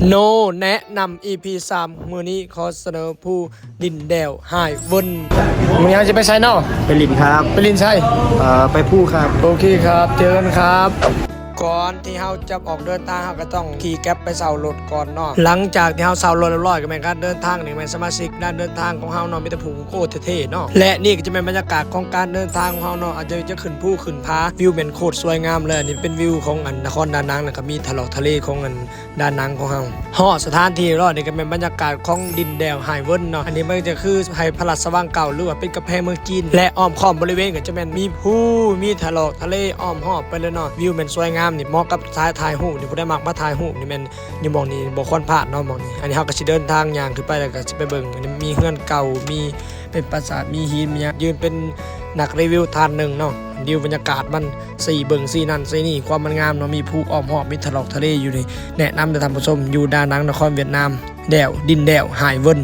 ໂນ ແນະນຳ ອີພີສາມ ມື້ນີ້ຂໍສະເໜີພູດິນແດວຫາຍເວີນ. ມື້ນີ້ເຮົາຈະໄປໃສເນາະ? ໄປຫຼິ້ນຄັບ. ໄປຫຼິ້ນໃສ? ເອີ ໄປພູຄັບ. ໂອເຄຄັບ ເຈີກັນຄັບ. ກ່ອນທີ່ເຮົາຈະອອກເດີນທາງ ເຮົາກໍຕ້ອງຂີ່ແກັບໄປເຊົ່າລົດກ່ອນເນາະ. ຫຼັງຈາກທີ່ເຮົາເຊົ່າລົດຮຽບຮ້ອຍ ກໍແມ່ນການເດີນທາງນີ້ ແມ່ນສະມາຊິກດ້ານເດີນທາງຂອງເຮົາເນາະ ມີແຕ່ຜູ້ໂຄດເທ່ໆເນາະ. ແລະນີ້ກໍຈະແມ່ນບັນຍາກາດຂອງການເດີນທາງຂອງເຮົາເນາະ ອາດຈະ ຈະຂຶ້ນພູຂຶ້ນຜາ ວິວແມ່ນໂຄດສວຍງາມເລີຍ. ອັນນີ້ເປັນວິວຂອງອັນນະຄອນດານັງ ແລ້ວກໍມີຖະລອກທະເລຂອງອັນ ດານັງຂອງເຮົາ. ຮອດສະຖານທີ່ແລ້ວ ນີ້ກໍແມ່ນບັນຍາກາດຂອງດິນແດວຫາຍເວີນເນາະ. ອັນນີ້ມັນຈະຄືໄຫພະລາຊະວັງເກົ່າ ຫຼືວ່າເປັນກຳແພງເມືອງຈີນ ແລະອ້ອມຄ້ອມບໍລິເວນກໍຈະແມ່ນມີພູ ມີຖະລອກທະເລອ້ອມຮອບໄປເລີຍເນາະ. ວິວແມ່ນສວຍງາມນີ້ ເໝາະກັບສາຍຖ່າຍຮູບນີ້ ຜູ້ໃດມັກມາຖ່າຍຮູບນີ້ແມ່ນຢູ່ໝ່ອງນີ້ບໍ່ຄວນພາດເນາະ. ໝ່ອງນີ້ ອັນນີ້ເຮົາກໍຊິເດີນທາງຍ່າງຂຶ້ນໄປ ແລ້ວກໍຊິໄປເບິ່ງ ອັນນີ້ມີເຮືອນເກົ່າ ມີເປັນປາສາດ ມີຫີນ ມີຫຍັງ ຢືນເປັນນັກຣີວິວທ່ານໜຶ່ງເນາະ. ວິວບັນຍາກາດມັນ ຊີ້ເບິ່ງຊີ້ນັ້ນຊີ້ນີ້ ຄວາມມັນງາມເນາະ ມີພູອ້ອມຮອບ ມີຖະລອກທະເລຢູ່ນີ້. ແນະນຳເດີທ່ານຜູ້ຊົມ ຢູ່ດານັງ ນະຄອນຫວຽດນາມ ແດວ ດິນແດວຫາຍເວີນ.